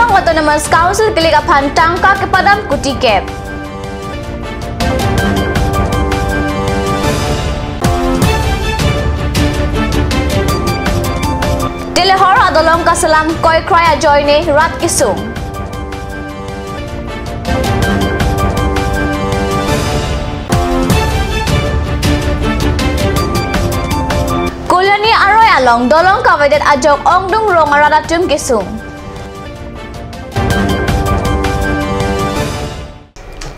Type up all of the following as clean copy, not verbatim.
Anglong Autonomous Council kilik aphan tangka kepadam kuti kep. Telehor adolong kasalam koi kraya joine rat kisung. Koloni aroy along dolong kawedet ajok ongdung rong aradatum kisung.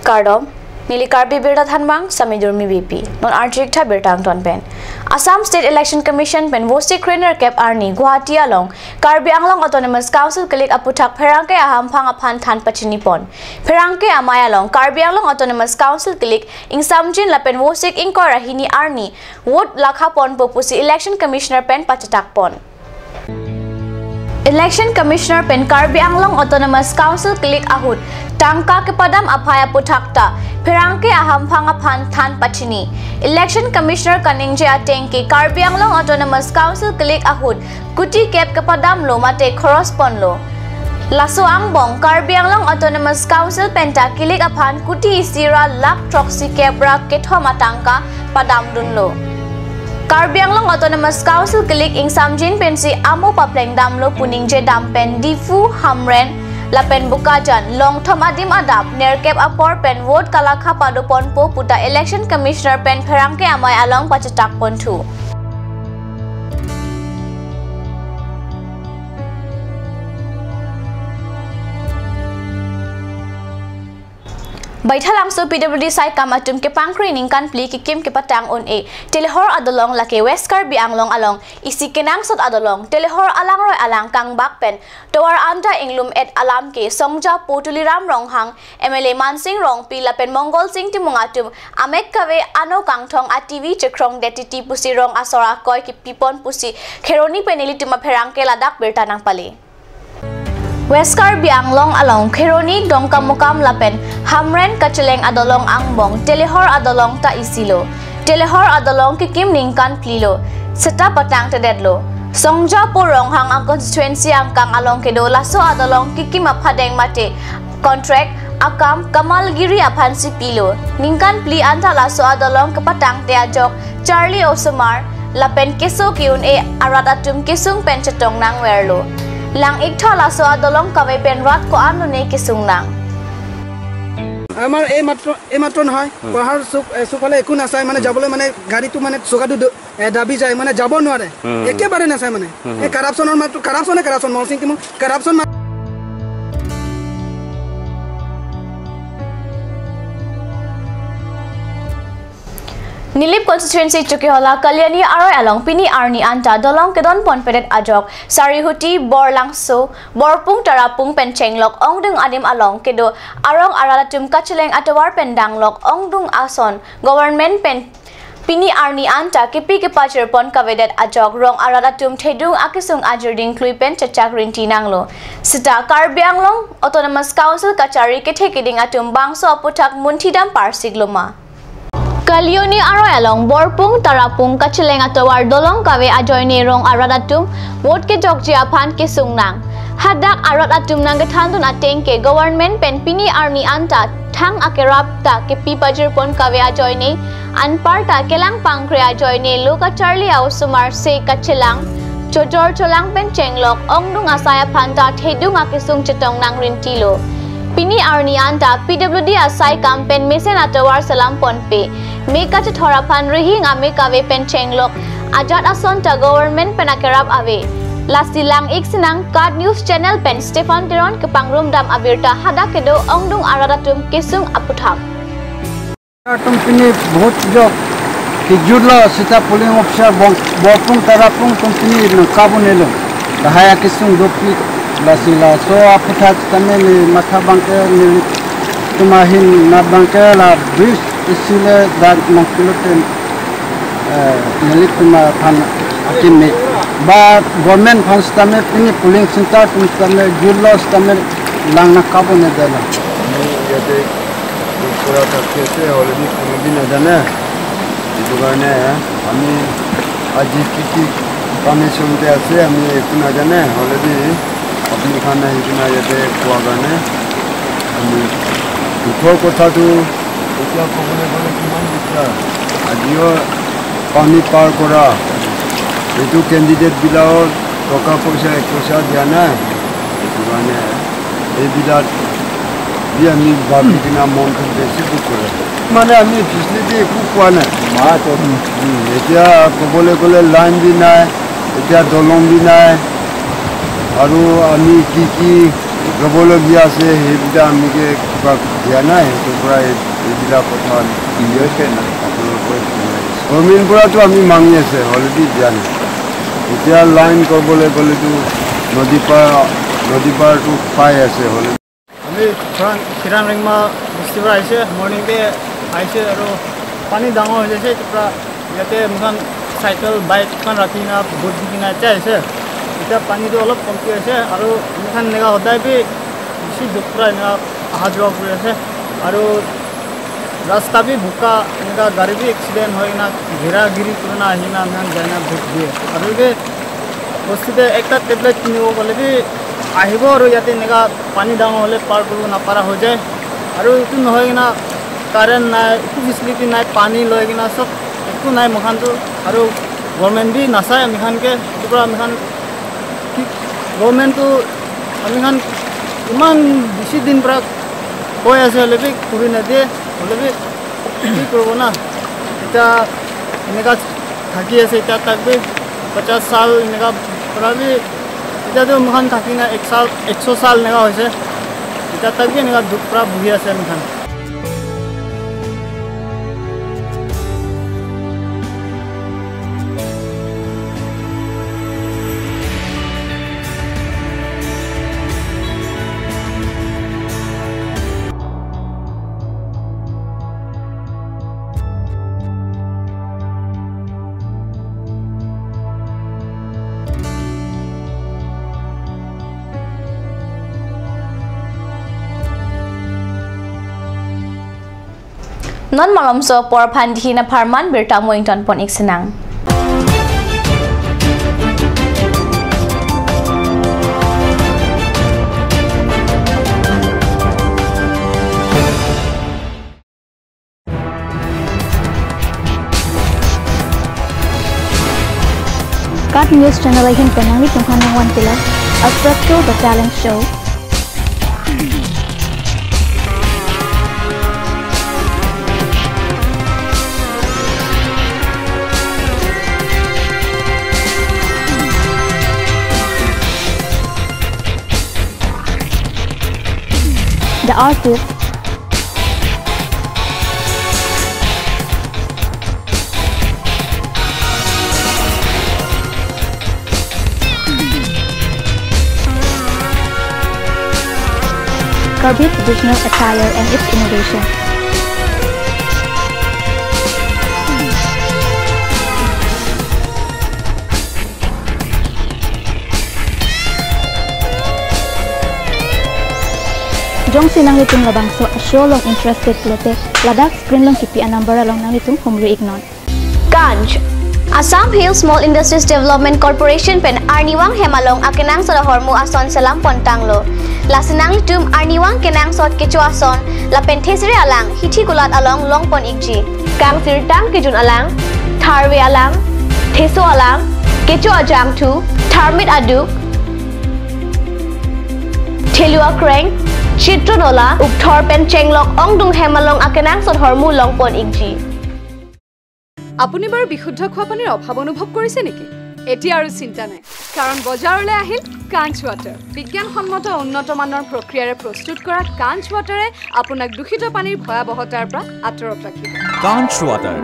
Kardom Nili Karbi Birda Thanbang Samidurmi BP non arjik tha birtang ton pen Assam State Election Commission pen vosi krener kep arni Guwahati along Karbi Anglong Autonomous Council kilik aputhak pherangke aham phang aphan than pachini pon pherangke amay along Karbi Anglong Autonomous Council kilik ingsamjin lapen vosik ingkor rahini arni vote lakha pon popusi Election Commissioner pen pachatak pon Election Commissioner pen Karbi Anglong Autonomous Council kilik ahut tangka kepadam aphaya puthakta pherangke aham phang aphan than pachini Election Commissioner kaningje atengki Karbi Anglong Autonomous Council kilik ahut kuti kep kepadam lo mate khoros ponlo laso angbong Karbi Anglong Autonomous Council penta kilik aphan kuti isira lak troxy kebra kethoma tangka padam dunlo Karbi Anglong Autonomous Council kilik ing samjin pensi amo papleng damlo puningje dampen difu hamren lapen bukajan long thom adim adap nerkep apor pen vote kalakha padopon po puta Election Commissioner pen pherangke amai along pachatak ponthu. Baithalangso PWD sai kamatum ke pangkri ningkan pli ki kim ke patang on e telehor adolong lake West Karbi Anglong along isi kenang sot adolong telehor alang roy alang kang bak pen towar anda inglum et alam ke songja potuliram ronghang MLA Mansing Rongpi lapen Mongol Singh timungatum amek kave ano kangthong a TV chekrong detiti pusi rong asora koi ki pipon pusi kheroni peneli tuma pherangke ladak bertanang pale West Karbi Anglong along Kheroni Dongkamukam lapen Hamren Kacheleng adolong angbong Telehor adolong ta isilo Telehor adolong kikim ningkan plilo Seta patang tedetlo Songja porong hang ang constituency angkang along kedo laso adolong kikim aphadeng mate contract akam Kamalgiri aphansi pilo ningkan pli anta laso adolong kepatang te ajok Charlie Osomar lapen keso kiun e aradatum kesung pen chetong nang werlo lang iktha laso adolong kawe pen rat ko anu ne kisung nang আমাৰ এই মাত্ৰ নহয় পাহাৰ চুফালে একো নাচায় মানে যাবলৈ মানে গাড়ীটো মানে চকাটো দাবি যায় মানে যাব নোৱাৰে একেবাৰে নাচায় মানে এই কাৰাপচনৰ মাত্ৰ কাৰাপচনে কাৰাপচন মলসিং কিমু কাৰাপচন। Nilip constituency chukihola Kalyani aroy along pini arni anta dolong kedon ponpedet ajok sarihuti borlangso borpung tarapung penchenglok ongdung adim along kedo arong aralatum kacheleng atawar pendanglok ongdung ason government pen pini arni anta kipi kipachir pon kavedet ajok rong aralatum thedung akisung ajerding klui pen chachak rinti nanglo sita Karbi Anglong Autonomous Council kachari kethekiding atum bangso aputhak munthidam parsigloma Kalyani aroy along borpung tarapung kacheleng atawar dolong kawe ajoyne rong aradatum vote ke jokji aphan ke sungnang hadak arat atum nang thandun atengke government pen pini arni anta thang akerap ta ke pipajir pon kawe ajoyne anparta kelang pangkre ajoyne loka Charlie ausumar se kachelang chojor cholang pen chenglok ongdung asaya phanta thedung akisung chetong nang rintilo pini arni anta PWD asai campaign mesen atawar salam ponpe meka che thora phan rihi ngame kawe pen chenglok ajat ason ta government penakerap ave lasilang iksinang card news channel pen Stefan Teron ke pangrum dam abirta hada kedo ongdung aradatum kesung aputhak atum pini vote jo kijurla sita polling officer bopung tarapung company kabunelo dahaya kesung dopi lasila so aputhak tame ni matha bangke ni tumahin na bangke la bris isile dar nangkiloten neli tuma phan akime ba government funds tame pini polling center tame jullos tame langna kabune dela ইয়াতে কৰা থাকি আছে already কোনোদিন নাজানে সেইটো কাৰণে আমি আজি কি কি পাৰ্মিশ্যনতে আছে আমি একো নাজানে অলৰেডি আপুনি খান আহি কিনে ইয়াতে কোৱাৰ কাৰণে আমি দুখৰ কথাটো এতিয়া ক'বলৈ গ'লে কিমান দিগদাৰ। আজিও পানী পাৰ কৰা এইটো কেণ্ডিডেটবিলাকৰ টকা পইচা এক পইচা দিয়া নাই, সেইটো কাৰণে এইবিলাক দি আমি ভাবি কিনে মনটো বেছি দুখ কৰে। মানে আমি ফেচিলিটি একো পোৱা নাই। এতিয়া ক'বলৈ গ'লে লাইন বি নাই, এতিয়া দলং বি নাই, আৰু আমি কি কি ল'বলগীয়া আছে সেইবিলাক আমি কিবা দিয়া নাই, সেইটোৰ পৰা এইবিলাক কথা আপোনালোকে গভৰ্ণমেণ্ট পৰাতো আমি মাঙি আছে, অলৰেডি দিয়া নাই। এতিয়া লাইন কৰিবলৈ গ'লেতো নদী পাৰটো পাই আছে হ'লে। আমি চিৰাং ৰেংমা বস্তিৰ পৰা আহিছে, মৰ্ণিংতে আহিছে আৰু পানী ডাঙৰ হৈ যাইছে, পূৰা ইয়াতে মোখান চাইকেল বাইকখন ৰাখি কিনে ভোট দি কিনে এতিয়া আহিছে। এতিয়া পানীটো অলপ কমটি হৈছে আৰু মোখান এনেকুৱা সদায় বি বেছি দুখ পৰা এনেকুৱা অহা যোৱা কৰি আছে আৰু ৰাস্তা বি বোকা, এনেকুৱা গাড়ী বি এক্সিডেণ্ট হৈ কিনে ঘেৰা-ঘেৰি কৰি না আহি না আমি যায় না ভোট দিয়ে। আৰু এই বস্তুতে একটা টেবলেট কিনিব গ'লে বি আহিব আৰু ইয়াতে এনেকুৱা পানী ডাঙৰ হ'লে পাৰ কৰিব নাপাৰা হৈ যায়। আৰু এইটো নহয় কিনা কাৰেণ্ট নাই, একো ফেচিলিটি নাই, পানী লৈ কিনা চব একো নাই মোখানটো। আৰু গভৰ্ণমেণ্ট বি নাচায় আমিখানকে, সেইটোৰ পৰা আমিখান কি গভৰ্ণমেণ্টটো আমিখান ইমান বেছি দিন পৰা কৈ আছে হ'লে বি কৰি নিদিয়ে, হ'লে বি কি কৰিব না। এতিয়া এনেকুৱা থাকি আছে, এতিয়া তাক বি 50 সাল এনেকুৱা পৰা বি এতিয়াতো মোখান থাকি না 100 সাল এনেকুৱা হৈছে, এতিয়া তাক বি এনেকুৱা দুখ পৰা ভুগি আছে আমিখান। Non malomso por phandhi na pharman birta moington pon iksinang. Kat News Channel hin penangi tungkhanang wan pila Alfredo the Talent Show. The artist, Karbi traditional attire and its innovation. Jong sinang litung labang so asyo long interested lote Ladakh screen long kipi anambara long nang litung humri ignon. Ganj Assam Hill Small Industries Development Corporation pen arniwang hemalong akenang so hormu ason salam pontanglo. Lasinang litum arniwang kenang sot kecho ason la pen thesre alang hithi gulat along long pon ikji. Kang sirtang kejun alang tharwe alang theso alang kecho ajang thu tharmit aduk thelua kreng Chitronola ukthor pen chenglok ongdung hemalong akenang sot hormu longpon ikji. আপুনি বাৰু বিশুদ্ধ খোৱা পানীৰ অভাৱ অনুভৱ কৰিছে নেকি? এতিয়া আৰু চিন্তা নাই, কাৰণ বজাৰলৈ আহিল কাঞ্চ ৱাটাৰ। বিজ্ঞানসন্মত উন্নত মানৰ প্ৰক্ৰিয়াৰে প্ৰস্তুত কৰা কাঞ্চ ৱাটাৰে আপোনাক দূষিত পানীৰ ভয়াৱহতাৰ পৰা আঁতৰত ৰাখিব। Kanch water.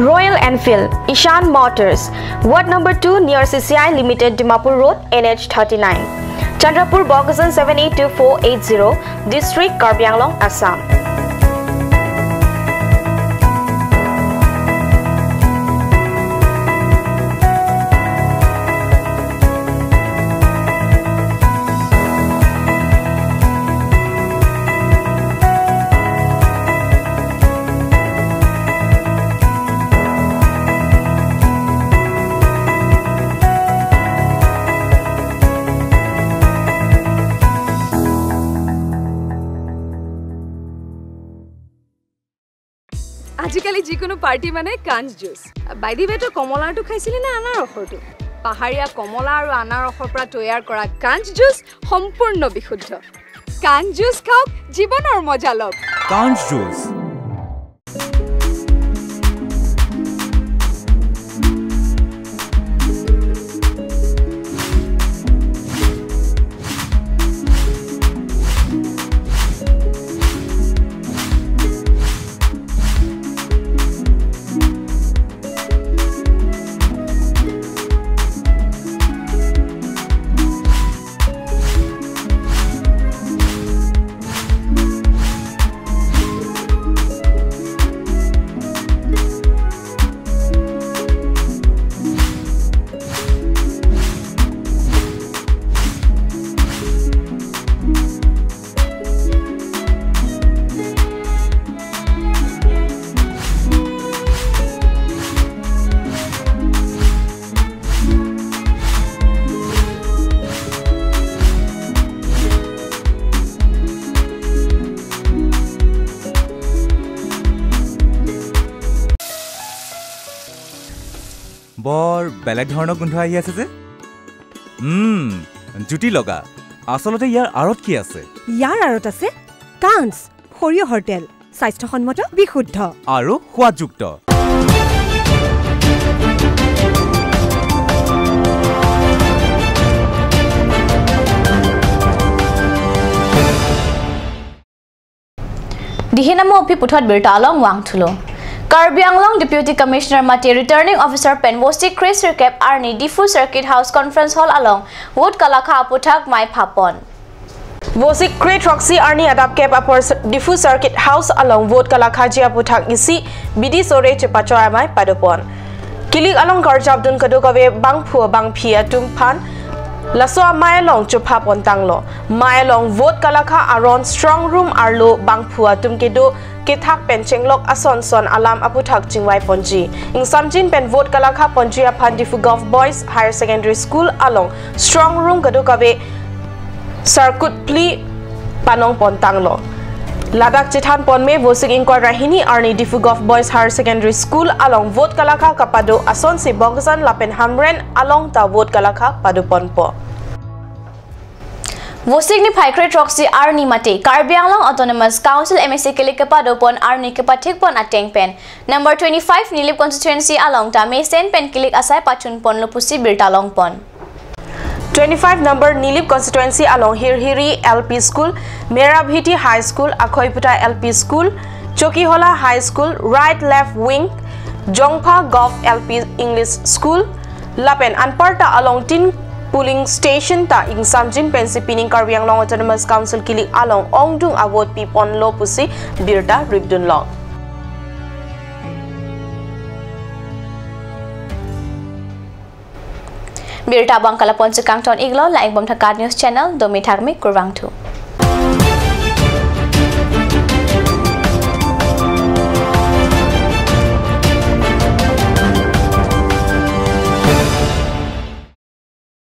Royal Enfield, Ishan Motors, Ward number 2 near CCI Limited, Dimapur Road, NH 39. Chandrapur, Bogajan 782480, District Karbi Anglong, Assam. আজিকালি যিকোনো পাৰ্টি মানে কাঞ্চ জুচ। বাই the ৱে, তই কমলাৰটো খাইছিলি নে আনাৰসৰটো? পাহাৰীয়া কমলা আৰু আনাৰসৰ পৰা তৈয়াৰ কৰা কাঞ্চ জুচ সম্পূৰ্ণ বিশুদ্ধ। কাঞ্চ জুচ খাওক, জীৱনৰ মজা লওক। কাঞ্চ জুচ। বৰ বেলেগ ধৰণৰ গোন্ধ আহি আছে যে। জুতি লগা। আচলতে ইয়াৰ আঁৰত কি আছে? ইয়াৰ আঁৰত আছে কাঞ্চ সৰিয়হৰ তেল, স্বাস্থ্যসন্মত, বিশুদ্ধ আৰু সোৱাদযুক্ত। দিহিনামো অপি পুথত বিৰতা along Wangthulo. Karbi Anglong Deputy Commissioner Mate Returning Officer Penwosi Chris Recap Arni Difu Circuit House Conference Hall along Wood Kalakha Aputhak Mai Phapon. Vosi Kre Troxy Arni Adap Kep Apor Difu Circuit House along Wood Kalakha Ji Aputhak Isi Bidi Sore Chepacho Amai Padopon. Kilik along Karjab Dun Kadukave Bang Phua Bang Phia Tum Phan Laso Mai along Chupha Pontanglo. Mai along Vote Kalakha Aron Strong Room Arlo Bang Phua Tum Kedo Kithak Penchenglok Ason Son Alam Aputhak Chingwai Ponji. Ing Samjin Pen Vote Kalakha Ponji Aphan Difu Golf Boys Higher Secondary School along Strong Room Kadukabe Sarkut Pli Panong Pontanglo. Ladakh Chithan Ponme Vosik Ingkor Rahini Arni Difu Golf Boys Higher Secondary School along Vote Kalakha Kapado Ason Si Bogzan Lapen Hamren along Ta Vote Kalakha Padu Ponpo. Vosik ni Phaikre Troxy Arni Mate Karbi Anglong Autonomous Council MSC Kilik Padopon Arni Kepathik Pon Ateng Pen Number 25 Nilip Constituency along Ta Mesen Pen Kilik Asai Pachun Pon Lopusi Birtalong Pon. 25 number Nilip constituency along Hirhiri LP School, Merabhiti High School, Akhoiputa LP School, Chokihola High School, Right Left Wing, Jongpha Golf LP English School, Lapen Anparta along Tin Pooling Station ta Ing Samjin Pensi Pining Karbi Anglong Autonomous Council Kilik along Ongdung Awot Pipon Lopusi Birta Ribdun Long. Birta Bangkala Ponchukangton Iglo, like Bomthakat News Channel, Domi Thakmi Kurwangthu.